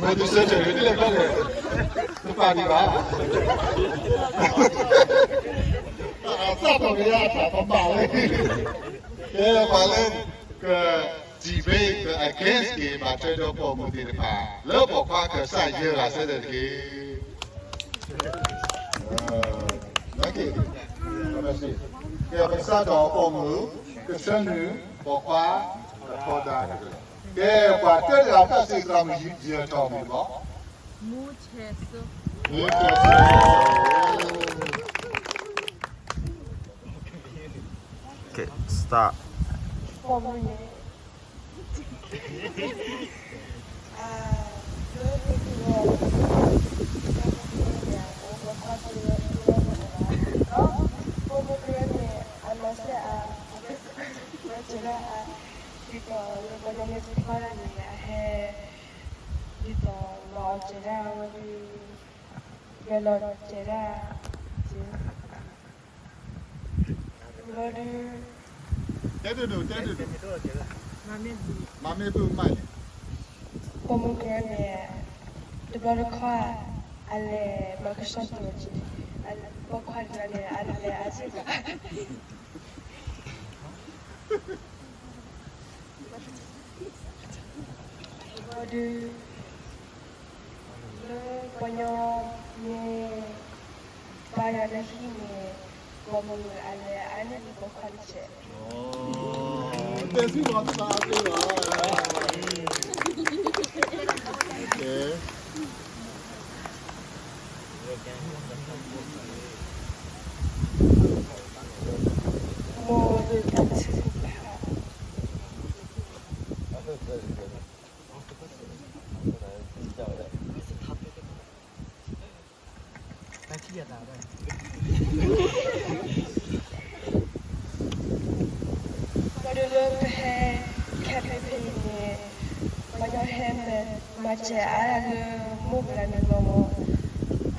မ့ၢ်တဆၢထၢၣ်န့ၣ် တလဲၤဖဲလဲၣ်, တပာ်ဒံးဘၣ်, အသၣ်ထီၣ်ကယၤအတၢ်ပဘၣ်ဝဲ, ကဲပှၤလၢက debate က against က့ၤ ဘၣ်ထွဲဒီးပိာ်မုၣ်သ့ၣ်တဖၣ် လၢပိာ်ခွါကစၢ်ယွၤဂၤဆၢထၢၣ်တက့ၢ်. ကဲ ပကစးထီၣ်ပိာ်မုၣ်, ကဆၢနုာ်ပိာ်ခွါ, ကထီဒါ, ကဲ ပှၤတဲတဂၤတၢ်စံးသရၣ်မုၣ်ယံာ်ထီၣ်မုၢ်ဘီ, မူဆဲးစိ, မူဆဲးစိ, ကဲ start. ပိာ်မုၣ်န့ၣ် ပိာ်မုၣ်ကရၢန့ၣ် အမၤစၢၤအါ, မၤစၢၤဒၣ်အါ, ဒ်သိးလၢပှၤကညီမ့ၢ်တဖျါဒၣ်န့ၣ် အဟဲ, ဒ်သိးလီၤစၢၤဒၣ်ဝဲဒၣ်, ယလီၤစၢၤဒၣ်, ဘျီဒုး, တဲဒိၣ်ဒိၣ် တဲဒိၣ်ဒိၣ်, မၤမ့ၢ်ဘုမၤန့ၣ်, ပိာ်မုၣ်ကရၢန့ၣ်, တဘျီတခီၣ်, အလဲၤမၤကဆှီတၢ်, ပိာ်ခွါတဂၤန့ၣ် အလဲၤအါစ့ၢ်ကီး, ဘျီဒုး, လၢပှၤကညီမ့ၢ်ဘါယွၤလၢဟံၣ်န့ၣ်, ပိာ်မုၣ်အလဲၤအါန့ၢ်ဒံးပိာ်ခွါတစဲး, တဲဆံမီၤသးသ့လီၤ, မိၢ်ဒုးတၢ်ထုကဖၣ် ဘၣ်ဒုးလၢပဟဲ campaign ဖဲအံၤန့ၣ်, ပှၤကညီဟဲမၤစၢၤအါဒၣ်လၢမိၢ်ပှၢ်န့ၣ်လီ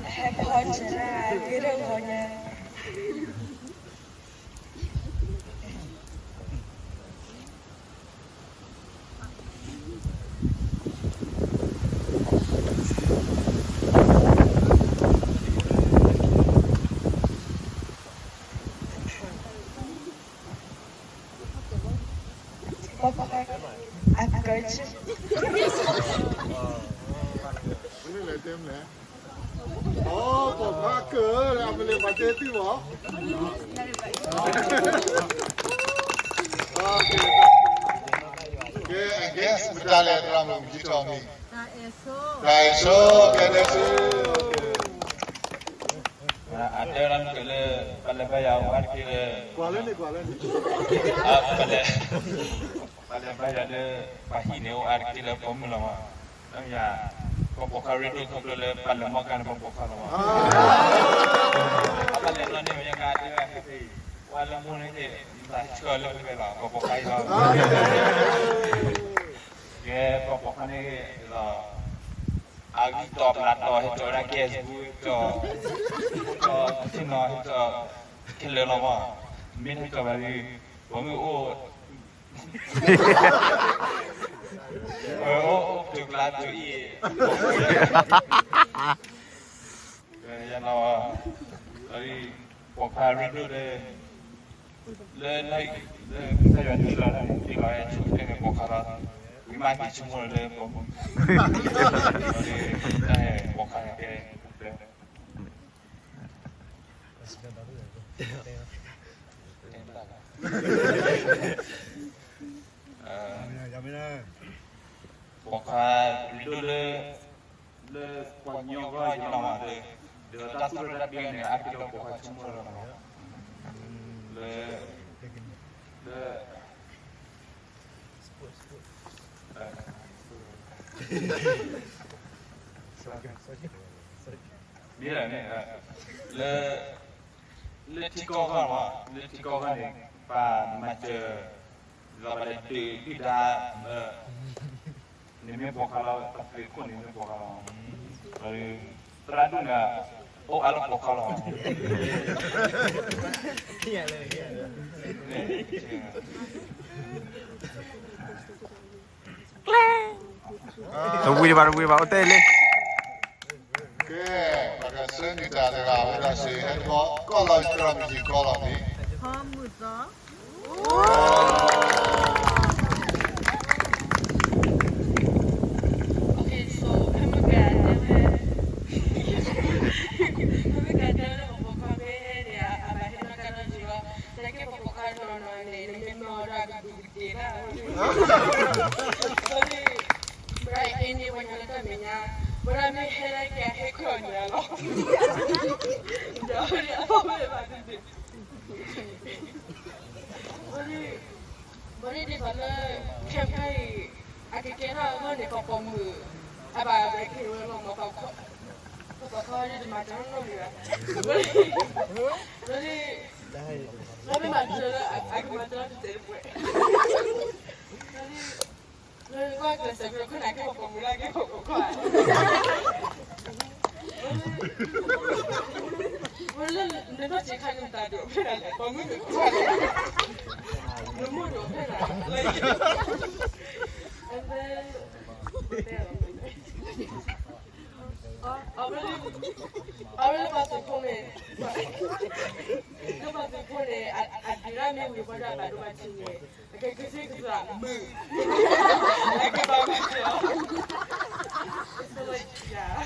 ၤ, ဟဲဖီစၢၤဒၣ်ဂ့ၤထီၣ်ဂီၤညါ အကၢၢ်, မနုၤလဲၣ်တဲမလဲၣ်, အိ ပိာ်ခွါကၢၢ်လၢ အမ့ၢ်လဲၤပှၤတဲသုလီၤ, ကဲ against မတၤလဲၣ် သရၣ်မုၣ်ယံာ်ထီၣ်မံၤ, တၢ်အဲၣ်ဆိ ကဲတဲဆူ အတဲဝဲဒၣ်မ့ၢ်ကလၢ ပလဲၤဘါယွၤအိၣ်အါတက့ၢ်လၢ ကွၢ်လၢန့ၣ် ကွၢ်လၢန့ၣ် ပလဲၤ ပလဲၤဘါယွၤလၢ ပှၤဟံၣ်န့ၣ်အိၣ်အါတက့ၢ်လၢပိာ်မုၣ်လီၤမး, လၢမ့ၢ်ယၤ ပပိာ်ခွါရ့ဒိၣ်ခီဖျိလၢပလဲၤမီၢ်ကါန့ၣ် ပပိာ်ခွါလီၤမး, ပလဲၤလီၤန့ၣ် မ့ၢ်ယကါတဲဝဲ ပှၤလၢမိၢ်န့ၣ် ယသးဆှၢလၢပလဲၤလီၤ ပပိာ်ခွါအံၤလီၤ, ကဲ ပပိာ်ခွါန့ၣ်ဒီး အဂံၢ်တီပလၢတီ ဟဲကၠီဝဲဒၣ် ကဲစဘူ ကၠီ ကၠီသ့ၣ်နီၣ် ဟဲကၠီခဲလၢာ်လီၤမး, မ့ၢ်ဟဲကၠီဘၣ်ဒီး ပှၤမ့ၢ်အိၣ် ပှၤအိၣ် အိၣ်ပတုာ်ကျါတုာ်အံၤ ယနီၤ ပိာ်ခွါရ့ဒိၣ်လၢ လၢ လၢ ကစၢ်ယွၤတ့လီၤတၢ်န့ၣ် တ့လီၤဝဲဆိကတၢၢ်န့ၣ် ပိာ်ခွါလီၤ, ဝံၤမ့ၢ်က့ၤဆိကမိၣ်လၢပိာ်မုၣ်, လၢတၢ်ပိာ်ခွါန့ၣ်ကဲ ပိာ်ခွါရ့ဒိၣ်လၢ လၢပှၤကညီအဂီၢ်ယနီၢ်မးလၢ ဒီးတၢ်သူၣ်ထီၣ်တၢ်တ့ၢ်န့ၣ် အါက့ၤဒီးပိာ်ခွါဆိကမိၣ်လီၤမး, လၢ လၢ မ့ၢ်လၢ လၢထံကီၢ်အဂီၢ်မး လၢထံကီၢ်အဂီၢ်န့ၣ် ပမၤစၢၤ လီၤဘၣ်ဒီးတုၤဒုၣ်ဒါ နမ့ၢ်ပိာ်ခွါလီၤ ပသုးခိၣ်န့ၣ်မ့ၢ်ပိာ်ခွါလီၤ, သရၣ်ဒိၣ်န့ၣ် အိၣ်အါလၢပိာ်ခွါလီၤ, ကျဲ တဝံၤဒံးဘၣ် တဝံၤဒံးဘၣ် အိၣ်တ့ၢ်လံ. ကဲ, ပကဆၢနုာ်တၢ်တဂၤ အဝဲဒၣ်စ့ၢ် ဟဲတဘျီ ကီၢ်လီၤ ကရၢမုၢ်ကီၢ်လီၤန့ၣ် Okay, so ဖဲမုၢ်ကတဲဝဲ, ဖဲမုၢ်ကတဲဝဲလၢပှၤပိာ်ခွါဖဲန့ၣ် အဘၣ်ဟဲနီၣ်ကါဒီးယံၤလီၤ, တၢ်ကဲပှၤပိာ်ခွါနီၢ်နီၢ်န့ၣ် နမ့ၢ်မၤအီၤဒီးအကဒူးကဒ့ၣ်ဒၣ်, ဘၣ်အံၤန့ၣ် ပှၤညီလၢတၢ်မဲာ်ညါ, ဝဲဒၣ်မ့ၢ်ဟဲလၢကဟဲခွဲးအီၤန့ၣ်လီၤ, ဒီးအဖီဝဲဘၣ်ဒ်န့ၣ် ဘၣ်ဒ်ဘၣ်လၢ camp ခါအံၤ အကကဲထီၣ်အဂီၢ်န့ၣ် ပပိာ်မုၣ် အဘၣ်ဘၣ်က့ၤဝဲလီၤမး, ပပိာ်ခွါဒ်တမၤတၢ်နီတမံၤဘၣ်, ဘၣ်ဒ် လၢမ့ၢ်မၤတၢ်လၢအကမၤတၢ်တတဲပှဲၤ လၢကွၢ်ကျဲးစၢးက့ၤခိၣ်နၢ်က့ၤပိာ်မုၣ်လၢက့ၤပိာ်ခွါ, ဝဲလၢနနီၢ်ဆံးခါန့ၣ်တၢ်ဒိၣ်ဖဲဒၣ်လဲၣ် ပိာ်မုၣ်န့ၣ်ခွါလဲၣ်, နမိၢ်ဒိၣ်ဖဲဒၣ်လဲၣ်, and then အဝဲလၢ အဝဲလၢပှၤသုးဖိန့ၣ်, လၢပှၤသုးဖိန့ၣ် အဒုးတၢ်မ့ၢ်ဝံၤ ပှၤဒၣ်ဘၣ်ဒိဘၣ်ထံးန့ၣ် အကကသ့ကသးမုာ်, အကဘၣ်မုာ်က့ၤအီၤ, so like, yeah.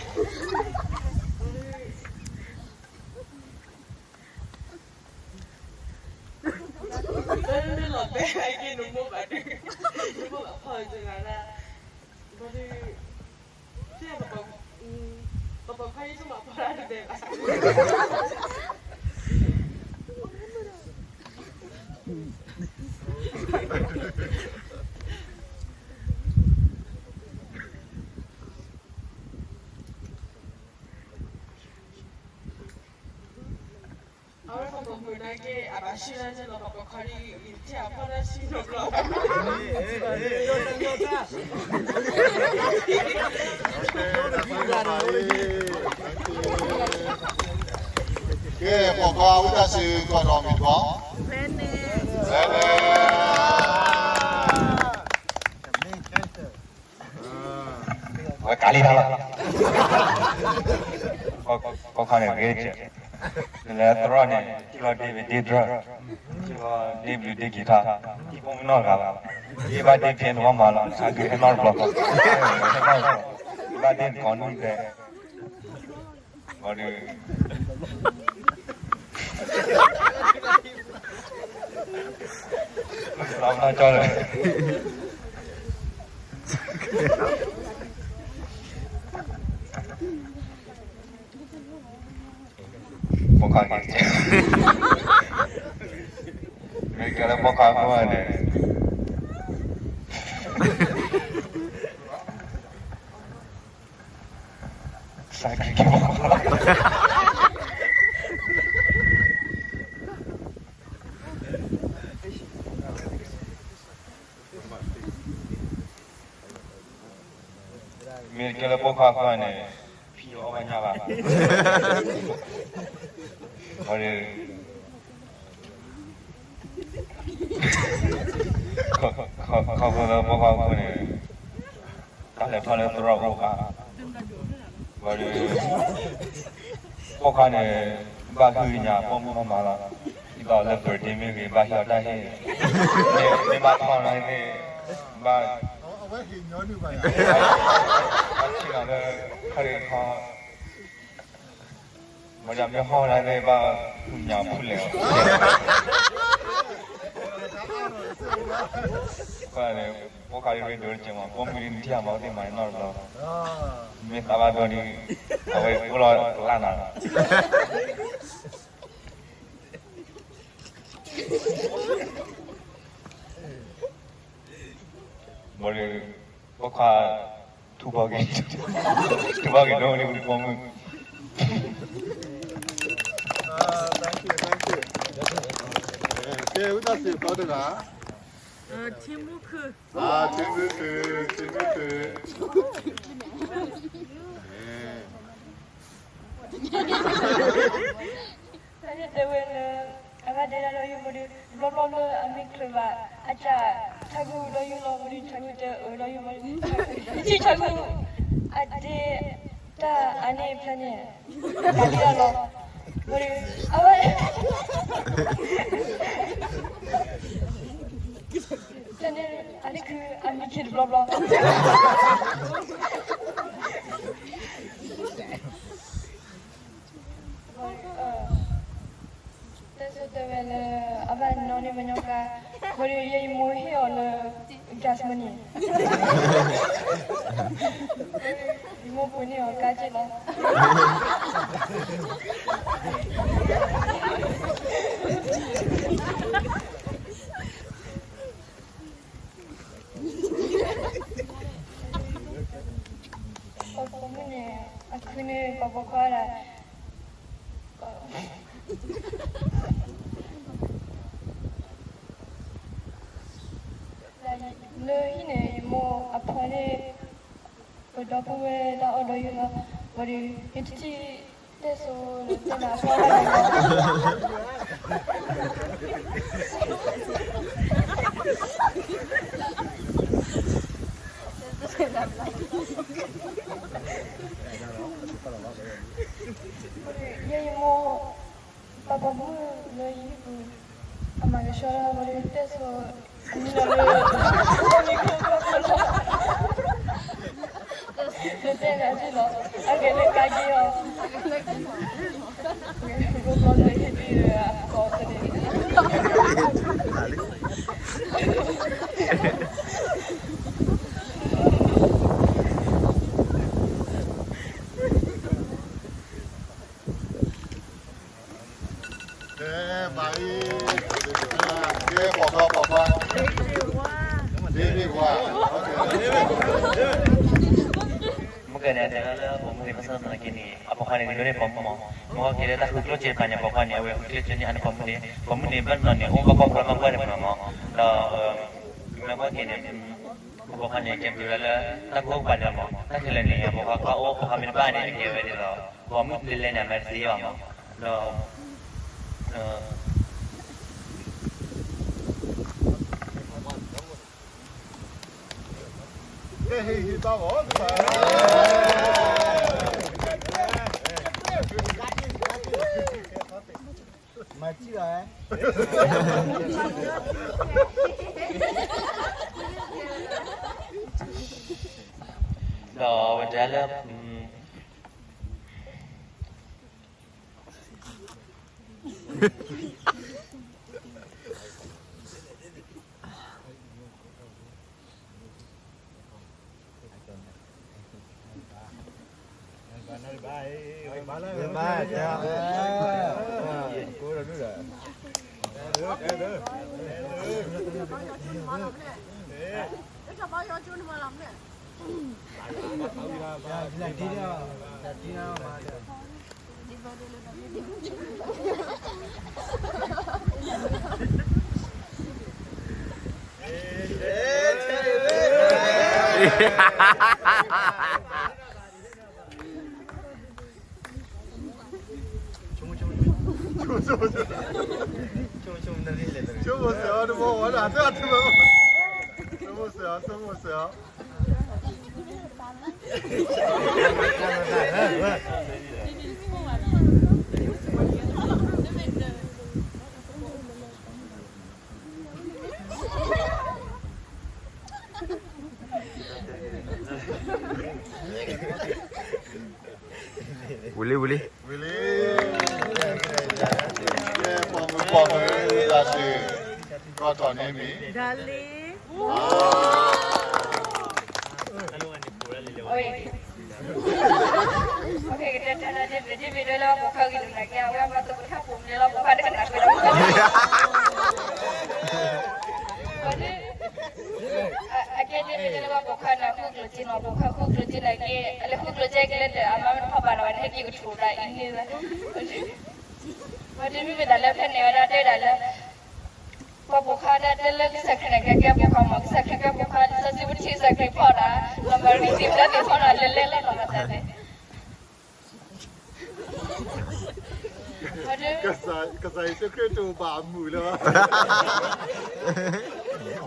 လၢလၢလီၤတဲာ်က့ၤနမိၢ်ဘၣ်ဒုး, နမိၢ်ဘၣ်ဖီၣ်တဂၤလၢ, ဘၣ်ဒုး, တဲ, ပှၤပိာ်ခွါယဆိကမိၣ်ဖီၣ်တၢ်တဘဲဘၣ် အဝဲပှၤပိာ်မုၣ်နာ်က့ အဘၣ်ဆူၣ်တၢ်န့ၣ်လီၤ ပှၤပိာ်ခွါဒ်အံၤ ထံၣ်အဖီၣ်တၢ်ဆံးနီၤဘျီ, ကဲ, ပိာ်ခွါဝံသးစူၤ ကီၢ်ဒီးမုၢ်ထီၣ်, ဝဲကးလံတၢ်လီၤ, ပိာ်ခွါန့ၣ်ဂ့ၤကဲး, လဲၤသရီန့ၣ် ထံၣ်လီၤဒ့ၣ်ဘ့ၣ်ဒ့ၣ်တြၢၢ်, ထံၣ်လီၤ ဒ့ၣ်ဘျုးဒ့ၣ်ကံၤထါ, ထံၣ်ပိာ်မုၣ်နီတဂၤဘၣ်, ဒ့ၣ်ဘၣ်ဒ့ၣ်ဖဲန့ၣ်မးမးလီၤ, အဂ့ၤဟဲနီတဘျီ, ဘၣ်ဒ့ၣ်တကိးနုၢ်တဲ ဘၣ်ဒုး, လီၤမၢ်ကၠီလၢ, ပိာ်ခွါကဲး, မ့ၢ်ကဲလၢပိာ်ခွါဖိန့ၣ် စးက့ၤက့ၤပိာ်ခွါ, မ့ၢ်ကဲလၢပိာ်ခွါဖိန့ၣ် ဖံးအီၣ်ဘၣ်ညၣ်ဘၣ်, အဝဲ ခီဖျိလၢပိာ်ခွါဖိန့ၣ် တၢ်လဲၤထီၣ်လၢသရီအိၣ်ဘၣ်, ဘၣ်ဒီး ပိာ်ခွါန့ၣ် ဘၣ်ဟုညါပိာ်မုၣ်မးမးလီၤ, ဒ်သိးလၢ birthday မ့ၢ်ဂ့ၤ ဘၣ်ဟ့ၣ်အီၤတၢ်ဟ့ၣ်, မ့ၢ်ဘၣ်ထီၣ်န့ၣ်သ့ၣ်, ဘၣ် ဘၣ်ဆ့ၣ်နီၤလၢ ခရံာ်ခီ မ့ၢ်ဒ်မ့ၢ်ဟီၣ်လၢသ့ၣ်ဘၣ် ဖုညါဖုလဲၣ်, ပိာ်ခွါဒ်ရ့ဒိၣ်တက့ၢ်မး ပိာ်မုၣ်ဒ်နထံၣ်အမၤသ့ၣ်မၤနီတဘျီ, မ့ၢ်သးဘၣ်ဒိဒ် အဝဲအိၣ်လီၤကလၢ်နၤလီၤ. ဘၣ်ဒီး ပိာ်ခွါ ထူဘီက့ၤ, ထူဘီက့ၤဒိၣ်န့ၣ် ပိာ်မုၣ်. ကဲ ဝံသးစူၤ သီတဂၤ. ထံမူခုၣ်, ထံမူခုၣ်, ထံမူခုၣ်. တၢ်န့ၣ်တဲဝဲလၢ အဂၤဒဲးလၢယမိၢ်ဒီး ဘျီဘျီလၢအမ့ၢ်ချုးဘၣ် အစၢ် ဆၣ်ဂူဒီးယုၢ်လီၤ ဘၣ်ဒီး ဆၣ်ဂူတဲအၢဒီးယုၢ်ဘၣ်ဒီး ဆၣ်ဂူ အဒ့ တၢ်အါန့ၢ်ဖျၢၣ်န့ၣ် ကးဒံးအလီၢ် ဘၣ်ဒီး အဝဲ တၢ်န့ၣ် အန့ၣ်ခု အမံၤခံတဘျီဘျီ တဲဆိတဲဝဲလၢ အဘၣ်နီၢ်န့ၣ်မညီကါ ဘၣ်ဒီးယဲယမိၢ်ဟ့ၣ်အီၤလၢ gas money ယမိၢ်ပှ့ၤန့ၢ်အီၤကါက့ၢ်လီၤ ပိာ်မုၣ်န့ၣ် အခုန့ၣ် ပှၤပိာ်ခွါဒၣ် လၢဟံၣ်န့ၣ် ယမိၢ်အဖီန့ၣ် ပဒီပုၢ်ဝဲၢ်တၢ်အီၣ်ဒီးယုၢ်လီၤ ဘၣ်ဒီး ယတထံၣ်တဲဆိလၢတဲနၤအဖီဘၣ်န့ၣ်လီၤ ယဲယမိၢ် ပှၤပိာ်မုၣ်လၢယဟံၣ်ပူၤ အမၤကဆှီတၢ်ဘၣ်ဒီး တဲဆိ အမံၤလီၤလၢ မံၤခိၣ်ဘၣ်ဖီလီၤ တဲနၤက့ၢ်လီၤ အဂ့ၢ်လၢကါက့ၢ်အီၤ ဂိၢ်ဘျီလၢဟံၣ်ဒံးလၢအကီၢ်သန့ ကဲ ဘၣ်အံၤ ကဲ ပိာ်ခွါ ပိာ်ခွါ ဒ့ဒ့ဝါ မ့ၢ်ကဲန့ၣ် တဲလၢပိာ်မုၣ်န့ၣ် ဘၣ်ဆၣ်သနာ်က့န့ၣ် အပိာ်ခွါန့ၣ် ဒ်န့ၣ်ပိာ်မုၣ်မး မ့ၢ်ကဲလၢတၢ်ဃုကျိၣ်စ့တဖၣ်န့ၣ် အပိာ်ခွါန့ၣ် အဝဲဃုကျိၣ်စ့န့ၣ် အန့ၣ်ပိာ်မုၣ်န့ၣ် ပိာ်မုၣ်န့ၣ် ဘၣ်နီၢ်န့ၣ် အိၣ်ဘၣ်ကီၢ်ပူၤလၢမၤကွၢ်န့ၣ်မး ဒီး မ့ၢ်ကဲန့ၣ် အပိာ်ခွါန့ၣ် ကဲဘျုးလၢ တၢ်ကိၢ်ပာ်န့ၣ်မး တၢ်ခဲလၢာ်န့ၣ် အပိာ်ခွါအိၣ် ပိာ်ခွါမ့ၢ်တဘၣ်န့ၣ် ကဲဝဲဒ်သိး ပိာ်မုၣ်လဲၤလဲၤန့ၣ် အမၤတသ့ဘၣ်မး ဒီး ကဲ ဟ့ၣ်ဂံၢ်ဘါဘၣ် မၤစံၣ်လီၤ ဒီးဝဲတဲလၢ ဆိကမိၣ်စဲးအီၤ တဘိဝဲဒၣ် တၢ်တဘိ ဆိကမိၣ်စဲးအီၤ ဆိကမိၣ်စဲးအီၤ ဝံၤလံ ဝံၤလံ ဝံၤလံ ပိာ်မုၣ်ပိာ်ခွါ တၢ်စ့ၢ်ကီးထီၣ်န့ၢ်မံၤ ဒါလေး ကတဲတၢ်ဒ်မ့ၢ်ဒ်မ့ၢ်ဒ်လၢပိာ်ခွါဂ့ၤတနာ်က့ အဝဲမၤသကိးတၢ်ပိာ်မုၣ်န့ၣ်လီၤ ပိာ်ခွါတကနၣ်ကွဲးဒီး အကဲဒ်မ့ၢ်ဒ်လၢပိာ်ခွါန့ၣ် ဃုကျိၣ်စ့နီၤ ပိာ်ခွါဃုကျိၣ်စ့နာ်က့ အလဲၤဃုကျိၣ်စ့ကလဲၤတၢ် အမါမ့ၢ်တဖီၣ်ဘၣ်ဒီး ဝဲန့ၣ်ဟဲက့ၤကထူၣ်ဒီးအံၤန့ၣ် ဝဲဒ်မ့ၢ်မ့ၢ်တၢ်လၢဖဲန့ၣ်ဝဲဒၣ်တဲဒၣ်လၢ ပှၤပိာ်ခွါဒၣ်တဲလၢကစၢ်ခရံာ်န့ၣ် ကဲကဲပိာ်ခွါမး ကစၢ်ခရံာ်ကဲပိာ်ခွါ လံာ်စီဆှံပထံၣ်ကစၢ်ခရံာ်ဖီၣ်ဒၣ် လီၤမၢ်ရံစံးဘျုးသ့ၣ်ဖီၣ်ဒၣ်လၢလဲၤလီၤလီၤမးတၢ်န့ၣ် ကစၢ်ယ့ၣ်ၡူးခရံာ်တအိၣ်ဘၣ်အမုာ်လၢၤဘၣ်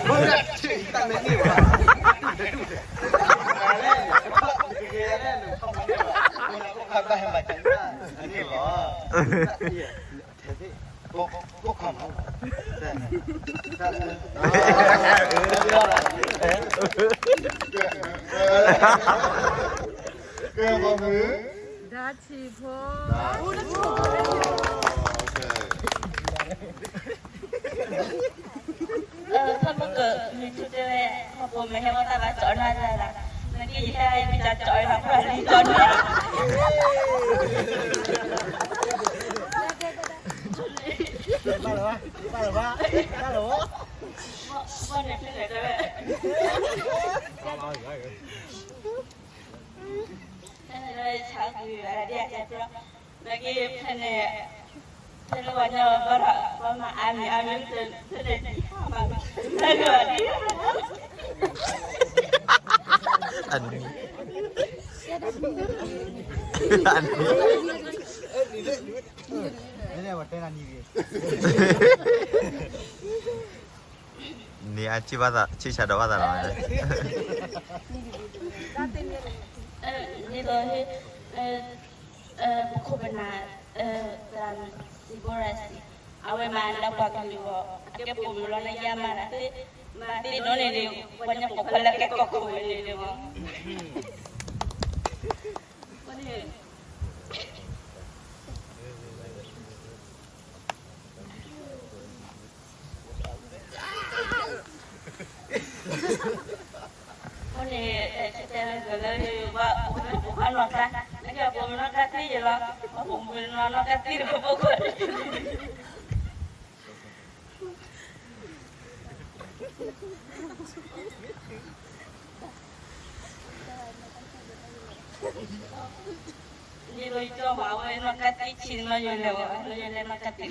တၢ်မဲာ်န့ၢ်ဘၣ်, တၢ်မဲာ်န့ၢ်ဘၣ်, ကဲ ပှၤမုၣ်, ဒါထံဖိ, ခီမကမံၤထူတဲဝဲ, ခီဖိမ့ၢ်ဟဲဝဲတၢ်ဘၣ်ကၠီနၢ်တၢ်လၢ, နကယဟဲယကစၢ်ကၠီအီၤလၢပှၤလံကၠီန့ၣ် ဘၣ်လၢၤဘၣ်, ဘၣ်လၢၤဘၣ်, ဘၣ်လၢၤဘၣ်, ဘၣ်န့ၣ်ဖဲန့ၣ်တဲဝဲ, ဖဲန့ၣ်လၢဆါကွံာ်ဝဲဒၣ်ဒ်အတဲဖျီ, နကဖဲန့ၣ်, ဖဲလၢပှၤညီဘၣ်ဒီး ပှၤမၤအါမံၤအါမံၤ ဖဲန့ၣ်တဟါမး, ဖဲန့ၣ်ဘၣ်ဒ် အနံၤ, အနံၤ, န့ၣ်အဆံးဘၣ်သး, ဆံးဆးဒီးဘၣ်သးလီၤ, ဒ်သိး ပခိၣ်ပနၢ်, သရၣ်စံးဘိရၣ်စံး, အဝဲမၤလၢပှၤကလုာ်အဂီၢ် အကဲပိာ်မုၣ်လီၤလၢယါမၤတၢ်သ့, မၤသ့ဒိၣ်န့ၣ်န့ၣ် ပှၤညီပိာ်ခွါလၢကဲကီၢ်ခိၣ်ဝဲန့ၣ်န့ၣ်မး, န့ၣ် ကလၢယဘၣ်အိၣ်လၢပိာ်ခွါနီၢ်ကါ, လၢကပိာ်မုၣ်နီၢ်ကါသံယလီၤ, ပပိာ်မုၣ်နီၢ်ကါသံဒီးပိာ်ခွါ ယလိကၠီမး အဝဲနီၢ်ကါသံဆံးနီၤ ယလဲၤဝဲ ယလဲၤနီၢ်ကါသံ က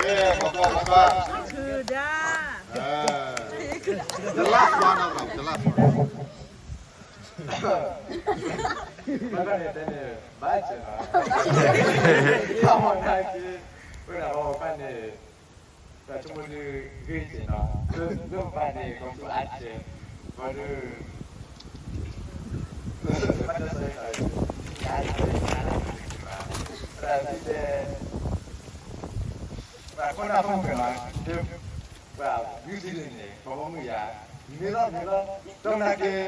ဲ ပပၢ် ပပၢ် The last one, the last one. ဘၣ်န့ၣ်တဲန့ၣ် ဘၣ်စၢၤနီၤ ခီမီနာ်က့ ဝဲဒၣ်ပပၢ်န့ၣ် တၢ်ဆိကမိၣ်ဒုးဂ့ၤက့ၤနီၤ လၢပပၢ်န့ၣ် ကီၢ်ပူၤအါတက့ၢ် ဘၣ်ဒုး ဘၣ်တၢ်ဆိကမိၣ် ယၤ ယၤ ယၤ ယၤ ပှၤခိၣ်နၢ်ဖိမုၣ်နီၤ ပှၤ New Zealand န့ၣ် ပှၤပိာ်မုၣ်ယၤ မ့ၢ်လီၤမ့ၢ်လီၤ တနာ်က့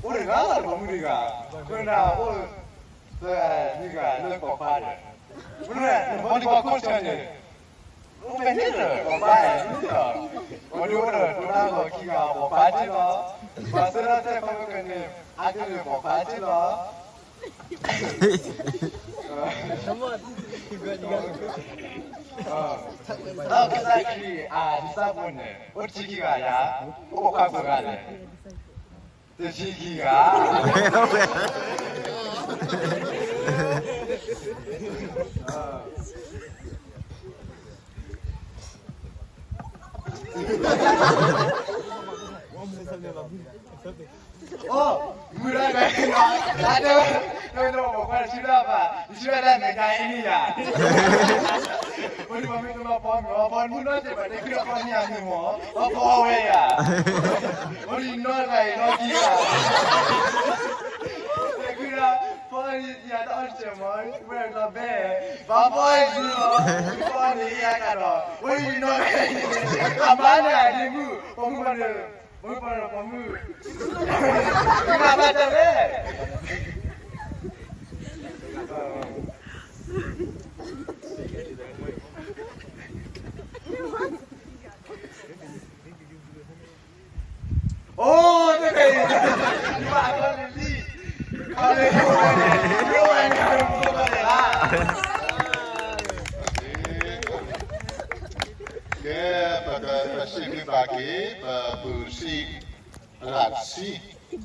အိၣ်တဂၤလီၤ ပှၤပိာ်မုၣ်တဂၤ ခိၣ်နၢ်အိၣ် သၢဂၤလၢပိာ်ခွါဒီး မ့ၢ်လၢ volleyball coach န့ၣ် အိၣ်ဖဲန့ၣ်လီၤ ပှၤဘၣ်န့ၣ်လီၤ ပှၤဒုးအိၣ်ဒီး ဒိၣ်နၢ်ဂီၤခံဂၤ ပိာ်ခွါတ့ၢ်လီၤ ပှၤဆၢထၢၣ်တဲဖီမုၢ်ကန့ၣ် အါတလၢပိာ်ခွါတ့ၢ်လီၤ ဒီးကစၢ်ခရံာ်အ disciple န့ၣ် အိၣ်တဆံခံဂၤယၤ အိၣ်ပိာ်ခွါပှဲၤဂၤလဲၣ် တဆံခံဂၤ အိၣ် မုၢ်လၢ်လၢ လၢ လၢ လၢ ပိာ်ခွါတဆံလၢဘၣ် တဆံလၢတၢ်မဲာ်ညါအံၤန့ၣ်ယၤ အိၣ်ဒံးပှၤမ့ၢ်တလီၤဖီမ့ၢ် ဖီမုၢ်နီၢ်စ့ၢ် ပှၤတဲခုလၢဖီမ့ၢ်အမ့ၢ်မ့ၢ် ဖီဖီဝဲယၤ အိၣ်ဒံးနီၢ်တဂၤအံၤနီၢ်ကံဂၤ တဲခုလၢ ဖီယၤတအီၣ်တစဲးမ့ၢ် ဝဲလီၤဘဲ ဘၣ်ဖီယၤလီၤ ဖီန့ၣ်ယၤကဒီး အိၣ်ဒံးနီၢ်တဂၤအံၤ အမါန့ၣ်အဒ့မုၣ် ပိာ်မုၣ်ဘၣ်န့ၣ် ပိာ်မုၣ်ဘၣ်န့ၣ် ပိာ်မုၣ် မ့ၢ်ဘၣ်တၢ်လဲၣ် အိၣ်တဘ့ၣ် ယဘၣ်အကီၢ်လံၤလံၤ ခီလ့ၣ် ယိဝဲန့ၣ် ယိဝဲန့ၣ် ယိဝဲန့ၣ် ကဲ ပကစံးဘျုးဘၣ်က့ၤ ပပုၢ်စံး အဂၤတဆံ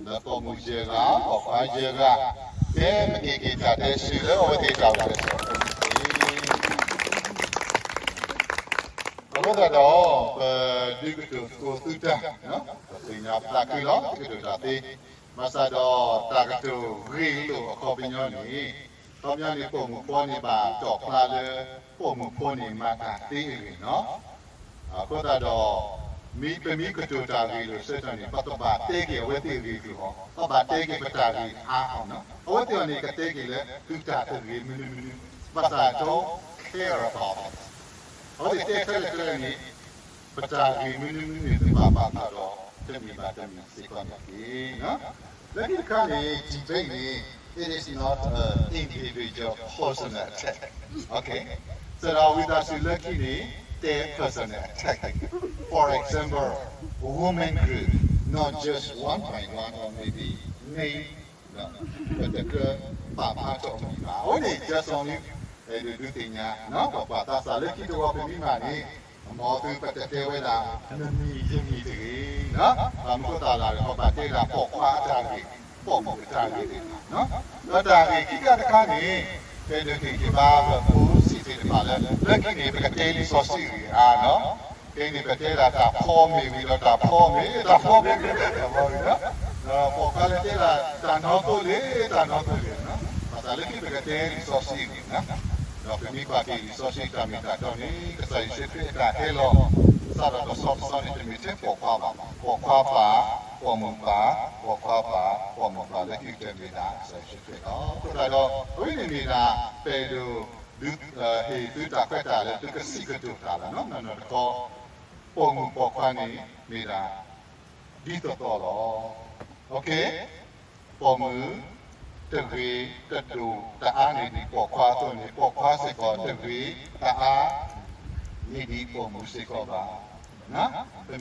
လၢပိာ်မုၣ်ယဲၢ်ဂၤ ပိာ်ခွါယဲၢ်ဂၤ ကဲ ပက့ၤက့ၤတၢ်တဲစံးလၢအဝဲသ့ၣ်တၢ်အိၣ်ဖျဲၣ်စ့ၢ်ကီး အဃိသတးဒီး ပဒုးကတိၤသကိးသုတၢ် ပသ့ၣ်ညါပသးခုလီၤ ပကတိၤတၢ်သ့ ဘၣ်ဆၣ်ဒီးတၢ်ကတိၤဂ့ၢ်လိာ်အခီပညီန့ၣ် အခီပညီန့ၣ် ပိာ်မုၣ်ဖိန့ၣ်ဘၣ်တီၣ်ဖျါလၢ ပိာ်မုၣ်ဖိန့ၣ်မၤတၢ်သ့အဂ့ၢ်နီၤ အဃိသတးဒီး မ့ၢ်ပမ့ၢ်ကတိၤတၢ်ဂ့ၢ်လိာ်ဆၢကတီၢ်န့ၣ် ပကဘၣ်တဲက့ၤအဝဲသ့ၣ်အဂ့ၢ်ကျိၤအီၤ ပဘၣ်တဲက့ၤပတၢ်ဂ့ၢ်အါအီၤနီၤ အဝဲသ့ၣ်အီၤန့ၣ် ကတဲက့ၤလၢသုတၢ်တဂ့ၤမနုၤမနုၤ ဘၣ်ဆၣ် don't care about it အဝဲသ့ၣ်တဲထဲလဲၣ်ထဲလဲၣ်န့ၣ် ပတၢ်ဂ့ၢ်မနုၤမနုၤန့ၣ် သုဘၣ်ပာ်ဖျါဒီး တမံၤဘၣ်တမံၤစ့ၢ်ကီးန့ၣ်တက့ၢ်. လၢခံတခါန့ၣ် debate န့ၣ် it is not an individual personal attack. Okay? စးထီၣ်ဝံသးစူၤလၢခံန့ၣ် တဲ personal attack. For example, women group, not just one by one or maybe male ပတကြၢးပာ်ဖျါထီၣ်အမံၤဘၣ်. အဝဲန့ၣ် just only အဲၣ်ဒိးဒုးသ့ၣ်ညါ ပပှၤသးစၢ်လၢခံတဝီပမ့ၢ်မၤန့ၣ် မ်သုပတတဲဝဲဒၣ် နမံၤယမံၤတဂ့ၤ. ဘၣ်မနုၤအဃိသတးလဲၣ် ပဘၣ်တဲဒၣ်ပိာ်ခွါအတၢ်ဂ့ၢ် ပိာ်မုၣ်အတၢ်ဂ့ၢ်သ့ၣ်တဖၣ် ဒီးတၢ်ဂ့ၢ်ခံခါတခါန့ၣ် ပအဲၣ်ဒိးသ့ၣ်ညါဘၣ်ပဖိစံးသ့ၣ်တဖၣ်လၢ လၢခံန့ၣ် ပကတဲလံာ်စီဆှံဂ့ၢ်အါနီၤ ခဲအံၤန့ၣ် ပတဲဒၣ်တၢ်ဖီမ့ၢ်ဂ့ၤဒီးတၢ်ဖီမ့ၢ်ဂ့ၤ တၢ်ဖီမ့ၢ်ဂ့ၤ ဒီးပိာ်ခွါလၢတဲဒၣ်တၢ်နီသိလ့ၣ် တၢ်နီသိလ့ၣ်နီၤ ဘၣ်ဆၣ်လၢခံပကတဲလံာ်စီဆှံန့ၣ် ဒီးပမ့ၢ်ကွၢ်က့ၤလံာ်စီဆှံတၢ်မ့ၢ်တၢ်တီန့ၣ် ကစၢ်ယ့ၣ်ၡူးခရံာ်အတၢ်ဟဲလီၤ စးထီၣ်တဆီတဆီန့ၣ် တမ့ၢ်ထဲပိာ်ခွါဘၣ် ပိာ်ခွါပၢ် ပိာ်မုၣ်ပၢ် ပိာ်မုၣ်ပၢ် ပိာ်မုၣ်ပၢ်လၢခံကတၢၢ်မ့ၢ်ဒၣ်ကစၢ်ယ့ၣ်ၡူးခရံာ်လီၤ. အဃိသတးဒီး အဝဲန့ၣ်မ့ၢ်ဒၣ် ပအဲၣ်ဒိး ဒုးဟ့ၣ်သုတၢ်ခွဲးတၢ်ယာ်လၢသုကစံးကတိၤတၢ်လီၤနီၤ နီၢ်နီၢ်တခီ ပိာ်မုၣ်ပိာ်ခွါန့ၣ် မ့ၢ်ဒၣ် ဒ်သိးသိးလီၤ. ပိာ်မုၣ်တဂ့ၤတဒိၣ်တအါန့ၣ်ဒ်ပိာ်ခွါအသိးန့ၣ် ပိာ်ခွါစ့ၢ်ကီးတဂ့ၤတအါန့ၣ်ဒ်ပိာ်မုၣ်စ့ၢ်ကီးဘၣ်. ပမ့ၢ်တၢ်ဒ်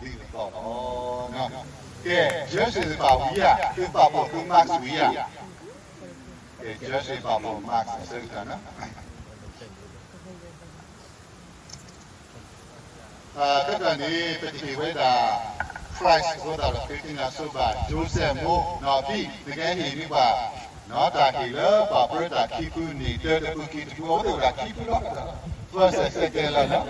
သိးသိးလီၤ. ကဲ judge သုပာ်ဝံၤဧါ, သုပာ်ဖှိၣ်သု mask ဝံၤဧါ. ကဲ judge သုပာ်ဖှိၣ် mask အဆၢကတီၢ်န့ၣ် တကးန့ၣ် ပတဟ့ၣ်ဝဲဒၣ် prize အဃိသတးဒီး သုသ့ၣ်ညါဆိဘၣ် Joseph မိၢ်နီၢ်ဖံ နကဟ့ၣ်န့ၢ်ပှၤ တၢ်ဟ့ၣ်လၢပှၤပြၢတၢ်ခံဖုန့ၣ် တၢတဖုခံတဖု အဝဲသ့ၣ်အိၣ်ဒၣ်ခံဖုလီၤ. First and second လီၤနီၤ.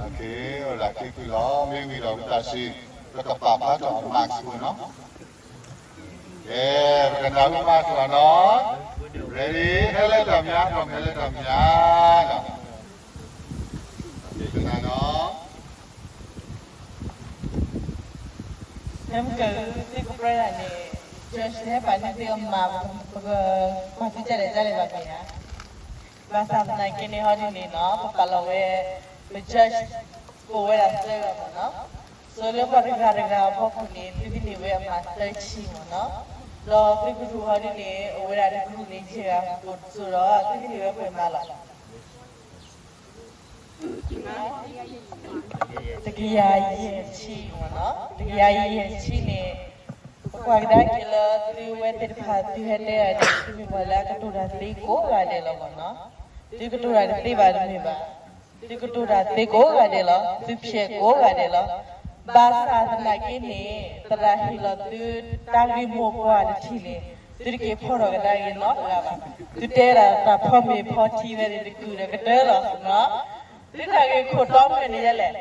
အိၣ်ဒၣ်ခံဖုလီၤ. မ့ၢ်ဝံၤဒီးဝံသးစူၤ ပကပာ်ဖျါထီၣ်အ mask ဖိနီၤ. ကဲ ပကနၢ်ဟူမၤတၢ်နီၤ. Ready ဟဲလၢတၢ်မညါ ဟဲလၢတၢ်မညါနီၤ. ကနၣ်နီၤ. နမ့ၢ်ကသုကပြၢတၢ်န့ၣ် judge ဟဲပာ်န့ၢ်သုအမၤ ပကကွၢ်သုကလဲၤဒ်လဲၣ်ဘၣ်မ့ၢ်ဧါ. ဘၣ်ဆၣ်သနာ်က့န့ၣ် ဟီဒ်န့ၣ်နီၤ ပပာ်လီၤဝဲ ပ judge ကိးဝဲဒၣ်သၢဂၤမ့ၢ်နီၤ. ဆိလၢပှၤတဂၤတဂၤအဖီခိၣ်န့ၣ် သုကန့ၢ်ဝဲအမၤသၢဆံမ့ၢ်နီၤ. ဒီးသုကရူၢ်ဟီဒ်န့ၣ် အိၣ်ဝဲဒၣ်တကရူၢ်န့ၣ် ယဲၢ်ဂၤကိးစိဒီး သုကန့ၢ်ဝဲပှဲၤမးလီၤ. တကယၤယဲၢ်ဆံမ့ၢ်နီၤ. တကယၤယဲၢ်ဆံန့ၣ် ပကွၢ်ကဒါက့ၤလၢသုဝဲသ့ၣ်တဖၣ် သုဟဲတဲဒၣ်န့ၣ် သုမ့ၢ်ပှၤလၢအကတိၤတၢ်သ့ကိးဂၤဒဲးလီၤမ့ၢ်နီၤ. သုကတိၤတၢ်တသ့ဘၣ်တမ့ၢ်ဘၣ်. သုကတိၤတၢ်သ့ကိးဂၤဒဲးလီၤ. သုဖျဲးကိးဂၤဒဲးလီၤ. ဘၣ်ဆၣ်သနာ်က့န့ၣ် သရၣ်ဟ့ၣ်လီၤသုတၢ်ဂ့ၢ်မိၢ်ပှၢ်တထံၣ်န့ၣ် သုတက့ၤဖီထီၣ်ကဒါက့ၤနီတဂၤဘၣ်. သုတဲဒၣ်တၢ်ဖီမ့ၤဖီထံဝဲန့ၣ် တကုာ်ဒီးကတၢၢ်လီၤနီၤ. သုတၢ်ဂ့ၢ်ခိၣ်တီမုၢ်န့ၣ်ယဲလဲၣ်. လၢ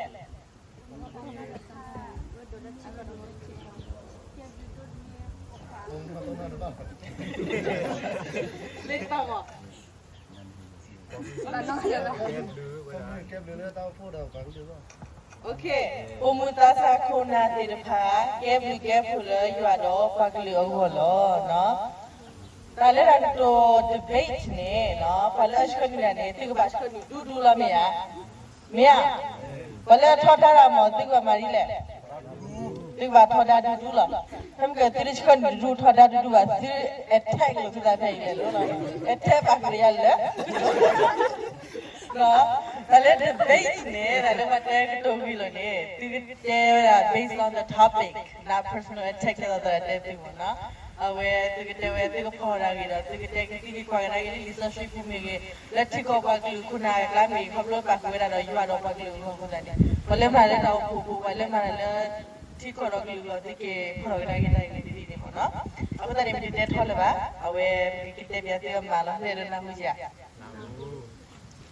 တၢ်မ့ၢ် ပိာ်မုၣ်သးစၢ်ခိၣ်နၢ်သ့ၣ်တဖၣ် ကဲဘျုးကဲဖှိၣ်လၢယွၤဒီးပှၤကလုာ်အဂီၢ်လီၤ. တၢ်လၢတၢ်ကတိၤ debate န့ၣ် ပှၤလၢအဆှၢနုာ်တၢ်န့ၣ် သုကဘၣ်ဆှၢနုာ်ဒူဒူလီၤမ့ၢ်ဧါ. မ့ၢ်ဧါ. ပှၤလၢအထီဒါတၢ်မ့ၢ် သုကဘၣ်မၤဒ်လဲၣ်. သုကဘၣ်ထီဒါဒူဒူလီၤ. ဖဲမ့ၢ်ကသုတဆှၢနုာ်ဒူဒူထီဒါဒူဒူဘၣ် သု attack လိာ်သုသးဖဲအံၤလဲၣ်လီၤ. attack ပာ်ကရယါလၢ တၢ်လၢ debate န့ၣ် တၢ်လၢပှၤတဲကတိၤဂ့ၤလီၤန့ၣ် သုကတဲဝဲဒၣ် based on the topic, not personal attack ဒ်သိးသိးတဲသုမ့ၢ်နီၤ. အဝဲသုကတဲဝဲ သုကဖီၣ်တၢ်ဂ့ၤဒီး သုကတဲကသံၣ်လံကွၢ်ကဒါက့ၤလၢလံာ်စီဆှံပူၤမ့ၢ်ဂ့ၤ, လၢထံကီၢ်ပှၤကလုာ်ခိၣ်နၢ်အကျါမ့ၢ်ဂ့ၤ, ခီဖျိပာ်ဃုာ်ဝဲဒၣ်ဒီးယွၤဒီးပှၤကလုာ်အဂီၢ်အဃိသတးန့ၣ် ပှၤလၢမၤလၢတၢ်အိၣ်ဖှိၣ်ပူၤ, ပှၤလၢမၤတၢ်လၢ ထံကီၢ်ဒီးကလုာ်အဂီၢ် သုက့ၤဖီၣ်ထီၣ်ကဒါက့ၤတၢ်ဂ့ၢ်န့ၣ်န့ၣ်မ့ၢ်နီၤ. အဃိသတးန့ၣ် ပတတဲထီလၢၤဘၣ်, အဝဲပကတဲပၠးသုအမၤလီၤ လဲၤဒီးနၢ်ဟူယၤ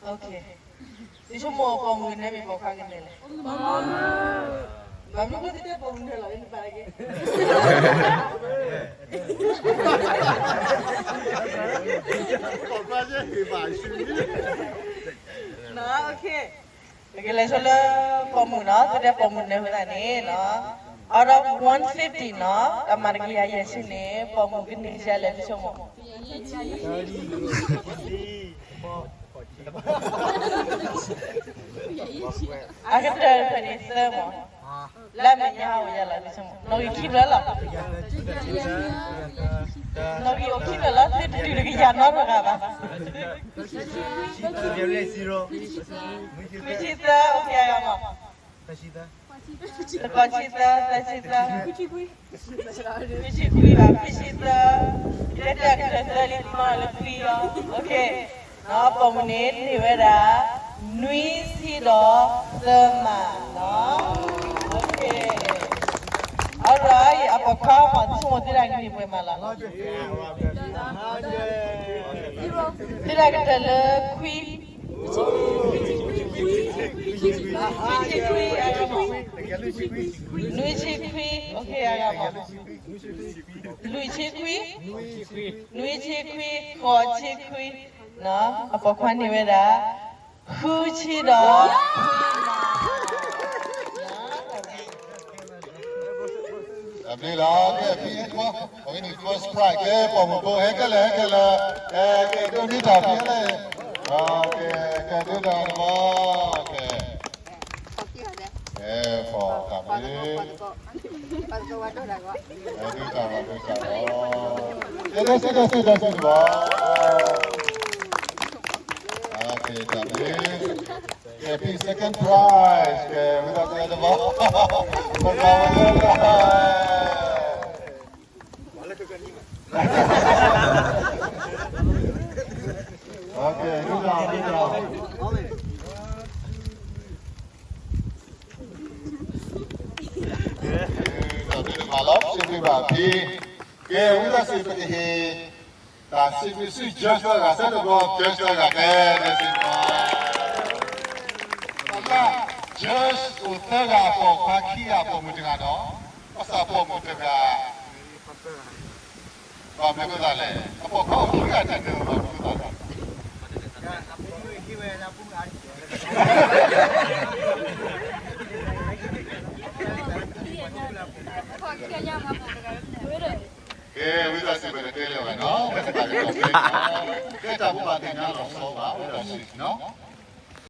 သုဆိကမိၣ်ပိာ်မုၣ်ကနၢၤမ့ၢ်ပိာ်ခွါကနၢၤလဲၣ်. မ့ၢ်မနုၤအဃိသုတဲပိာ်မုၣ်ကနၢၤလီၤ နပာ်လၢက့ ပိာ်ခွါကဟ့ၣ်ဘၣ်ဆူ နီၤ, ကလဲၤဆိလၢပိာ်မုၣ်နီၤ, သုတဲပိာ်မုၣ်နၢၤဝဲဒၣ်န့ၣ်နီၤ, out of one fiftyနီၤ, အမၤတကယၤယဲၢ်ဆံန့ၣ် ပိာ်မုၣ်ကန့ၢ်ဆံးလဲၣ် သုဆိကမိၣ် အကတၢၢ်တဖျၢၣ်န့ၣ်သၢမး, လၢအမဲာ်ညါဟးဝဲယၤလီၤ, နီၣ်ဂံၢ်ခံဖျၢၣ်လီၤ, နီၣ်ဂံၢ်အိၣ်ခံဖျၢၣ်လီၤ, သုတဒုးတကယၤနီတဂၤဘၣ်, ခွံဆံသၢ, အိၣ်ကဲမး တကီၢ်ဆံသၢ, သၢဆံသၢ, ခွံဆံခွံဘၣ်, ခွံဆံသၢ, တဲတဲအကတၢၢ်သၢလံ, မ့ၢ်လၢခွံလီၤ, နီၤ, ပိာ်မုၣ်န့ၣ်န့ၢ်ဝဲဒၣ် နွံဆံဒီးသၢမးနီၤ, အရၤ အပိာ်ခွါမး သုဆိကမိၣ်သုတၢ်ကန့ၢ်ပှဲၤမးလီၤ, သုတၢ်ကတၢၢ်လၢခွံ ခွံဆံခွံ, နွံဆံခွံ, လွံၢ်ဆံခွံ, နွံဆံခွံ, ဃိးဆံခွံ, အပိာ်ခွါန့ၢ်ဝဲဒၣ် ဃုဆံဒီး တၢ်ဘျုးလီၤ, ကဲ ဖံဟဲကွၢ်, အဝဲန့ၣ် first prize ကဲ ပိာ်မုၣ်ဖိ ဟဲခဲလၢာ် ဟဲခဲလၢာ်, ကဲ ကဲ ဒိးန့ၢ်တၢ်ဖံဟဲလၢာ်, ကဲ ကဲ ဒိးတၢ်တဘီ, ကဲ အဲ ပှၤတၢ်မ့ၢ် ပှၤတကီၢ် ပှၤတကီၢ်ဝဲဒိၣ်တၢ်ဂီၢ် အဲ ဒိၣ်တၢ်ဂီၢ် ဒိၣ်တၢ်ဂီၢ် တဲတဲစ့တဲစ့တဲစ့တဘၣ် ကဲ တၢ်မ့ၢ် ကဲ ဖဲ second prize ကဲ ဝံသးစူၤတဘၣ် ပကဝဲလၢ Okay, good job, good job. ကဲ ဝံသးစူၤ ပကဟ့ၣ် တၢ်စံးဘျုးစံး judge သၢဂၤ ဆၢတဘျီ judge သၢဂၤ ကဲ စံးဘျုး judge အိၣ်သၢဂၤ ပိာ်ခွါခံဂၤ ပိာ်မုၣ်တဂၤဒီး ပစံးပိာ်မုၣ်တဂၤ ဘၣ်မနုၤအဃိသတးလဲၣ်, အပိာ်ခွါအိၣ်ခံဂၤတဂၤ ဘၣ်မနုၤအဃိသတးလဲၣ်. ကဲ ဝံသးစူၤ ပတတဲလၢၤဘၣ်နီၤ, ကဲ တၢ်ဘိးဘၣ်သ့ၣ်ညါ လီၤဆီဘၣ် ဝံသးစူၤနီၤ.